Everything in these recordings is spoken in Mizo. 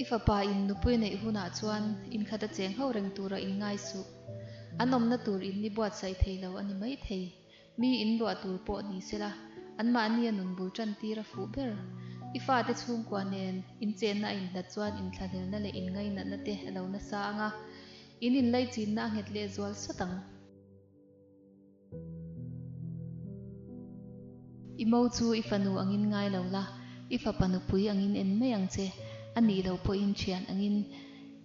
I fapa in nupui neih hunah chuan inkhata cheng ho reng tura inngai suh. An awmna tur in i buatsaih thei lo a ni mai thei. Mi in luah tur pawh ni sela, anmahni a nun bul tan tir a fuh ber. I fate chhungkua nen in chenna a inhlat chuan inthlahlelna leh inngainatna te a lo nasa ang a, in inlaichinna a nghet lehzual sawt ang. I mo chu i fanu angin ngai lo la, i fapa nupui angin en mai ang che, a nih loh pawhin thian angin.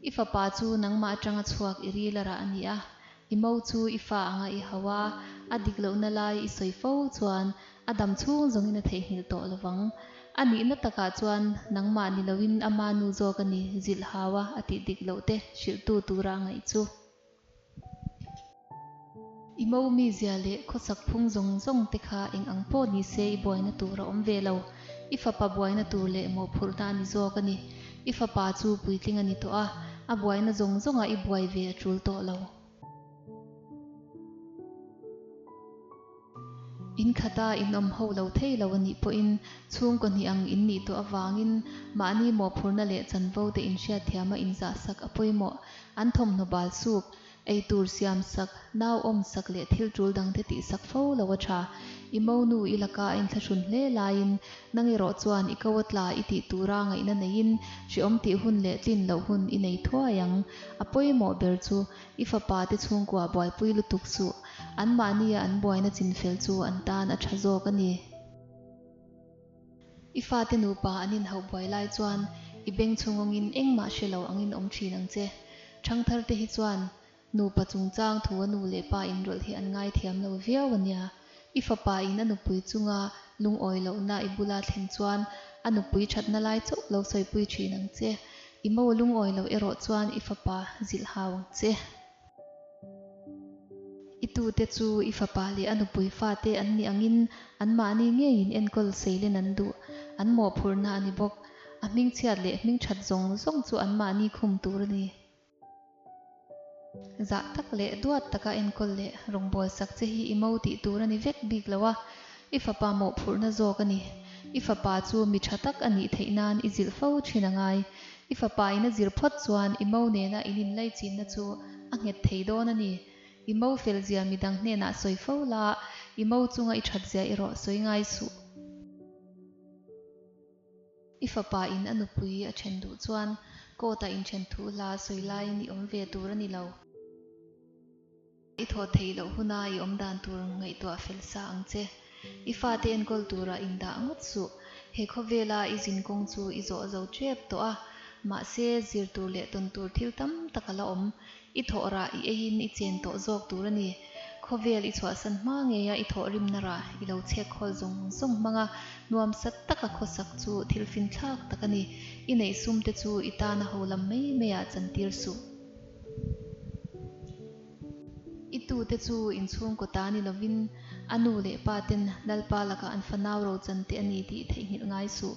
I fapa chu nangmah atanga chhuak i ril a rah a ni a, i mo chu i fa anga i hau a, a dik lohna lai i sawi fo chuan a dam chhung zawngin a theihnghilh tawh lo vang. A nihna takah chuan nangmah ni loin ama nu zawk a ni zilh hau a, a tih dik loh te hrilhtu tura a ngaih chu. I mo mizia leh khawsak phung zawng zawng te kha eng ang pawh ni se i buaina tur a awm ve lo. I fapa buaina tur leh mawhphurhna a ni zawk a ni. I fapa chu puitling a ni tawh a, a buaina zawng zawngah i buai ve a tul tawh lo. In khata in awm ho lo thei lo a nih pawhin chhungkaw hnih ang in nih tawh avangin mahni mawhphurhna leh chanvo te inhriatthiama inzahsak a pawimawh. An thawmhnaw bal suk, ei tur siam sak, nau awm sak leh thil tul dangte tih sak fo lo a tha. I monu i laka a inthlahrun hle laiin nang erawh chuan i ko a tla i tih tura ngaihna neiin hreawm tih hun leh tlin loh hun i nei thuai ang. A pawimawh ber chu I fapa te chhungkua buaipui lutuk suh, anmahnia an buaina chinfel chu an tan a tha zawk a ni. I fate nupa an inhauh buai lai chuan i beng chhungawngin engmah hre lo angin awm thin ang che. Thangthar te hi chuan nupa chungchang thu a nu leh pa inrawlh hi an ngaithiam lo viau a nia. I fapa in a nupui chunga lungawi lohna i bula thlen chuan a nupui thatna lai chauh lo sawipui thin ang che. I mo lungawi loh erawh chuan i fapa zilh hau ang che. I tute chu i fapa leh a nupui fate an nih angin anmahni ngeiin enkawl seilen an duh. An mawhphurhna a ni bawk. A hmingchhiat leh hmingthat zawng zawng chu anmahni khum tur a ni. Zah tak leh duat taka enkawl leh rawngbâwl sak che hi i mo tih tur a ni vek bik lo a, i fapa mawhphurhna zawk a ni. I fapa chu mi tha tak a nih theih nan i zilh fo thin a ngai. I fapa in a zir phawt chuan i mo nena in inlaichinna chu a nghet thei dawn a ni. I mo felzia midang hnenah sawi fo la, i mo chunga i thatzia erawh sawi ngai suh. I fapa in a nupui a then duh chuan court ah inthen thu hla sawi laiin i awm ve tur a ni lo. I thawh theih loh huna i awm dan tur ngaihtuah fel sa ang che. I fate enkawl tura indah ngawt suh. He khawvela i zin kawng chu i zawh zo tep tawh a, mahse zir tur leh tawn tur thil tam tak a la awm. I thawh rah i eiin i chen tawh zawk tur a ni. Khawvel i chhuahsan hma ngeia i thawh rimna rah i lo chhek khawl zawng zawng hmang a, nuamsat taka khawsak chu thil finthlak tak a ni. I neih sum te chu i tana ho lam mai maiah chantir suh. I tute chu inchhungkaw ta ni lovin a nu leh pa ten Lalpa lakah an fanau rochan te a ni tih theihnghilh ngai suh.